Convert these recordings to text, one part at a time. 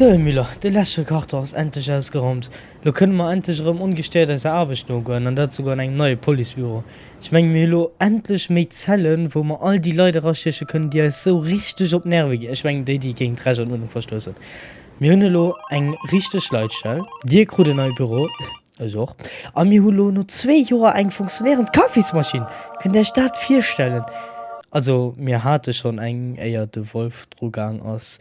Sou, Här Müller, de leschte Karton ass endlech ausgeraumt. Lo kënne mer endlech erëm ongestéiert eiser Aarbecht nogoen, an dat souguer an engem neie Policebüro. Ech menge mir hu lo endlech méi Zellen, wou mer all déi Leit erastieche kënnen, déi eis sou richteg op d'Nerve ginn. Ech mengen déi, déi géint Recht an Uerdnung verstoussen. Mir hunn elo eng richteg Leitstell, Dir krut en neie Büro, ech och, a mir hu lo no zwee Joer eng funktionéierend Kaffismaschinn. Kënnt Dir Iech dat virstellen? Also mir hate schonn eng, éier de Wolf dru gaang ass.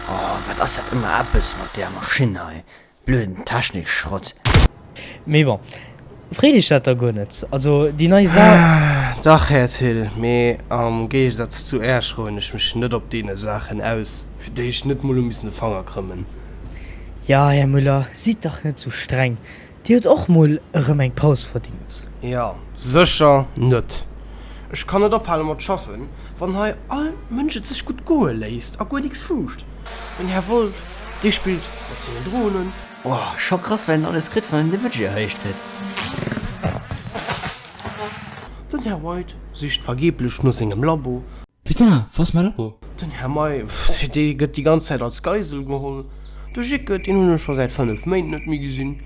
Oh, wat ass dat ëmmer eppes mat där Maschinn hei. Blöden Technikschrott. Mee bon, freet iech dat da guer net? Also déi nei Sa. Dach, Här Thill, mee am Géigesaz zu Äech rouen ech mech net op deene Saachen aus, fir déi ech net mol hu missen de Fanger krëmmen. Jo, Här Müller, sidd dach net sou streng. Dir hutt och mol erëm eng Paus verdingt. Jo, sécher net. Ech kann net ophale mat schaffen, wann hei all Mënsch et sech gutt goe léisst a guer nix fuuscht. Den Här Wolf, dee spillt mat sengen Dronen. Oh, scho krass wat een alles kritt wann een de Budget erhéicht kritt. Den Här White sicht vergeblech no sengem Labo. Putain, wou ass mäi Labo? Den Här May, dee gëtt déi ganz Zäit als Geisel geholl. De Jikke, deen hunn ech scho säit 5 Méint net méi gesinn.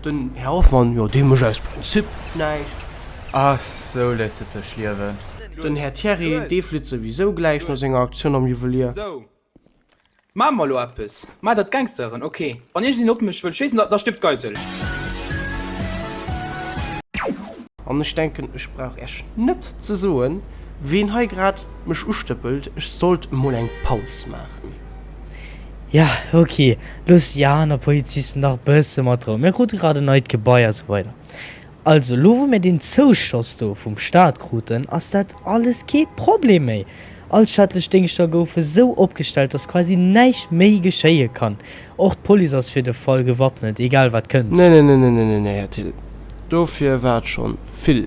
Den Här Hoffmann, jo, dee mécht aus Prinzip näischt. Ah, sou léisst et sech liewen. Den Här Thierry, dee flitt souwisou gläich no senger Aktioun am Juwelier. Sou, Maache mer elo eppes? Maacht der d'Gangsteren? Ok, wann iergendeen op mech wëll schéissen, da stierft d'Geisel. An ech denken, ech brauch Äech net ze soen, ween hei grad mech ustëppelt, ech sollt emol eng Paus maachen. Ja, ok, looss déi aner Polizisten dach bësse mat Rou. Mir krute grad en neit Gebai a sou weider. Also, lo wou mir deen Zouschoss do vum Staat kruten, ass dat alles kee Problem méi. All staatlech Déngschter goufe sou opgestellt, dass quasi näischt méi geschéie kann. Och d'Police ass fir de Fall gewappnet, egal wat kënnt. Nenenenenenene, Här Thill, dofir war et schonn vill,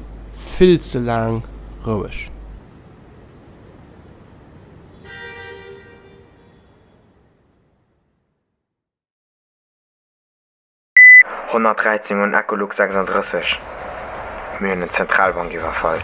vill ze laang roueg. 113 un Ecolux 36, Mir hunn en Zentralbankiwwerfall.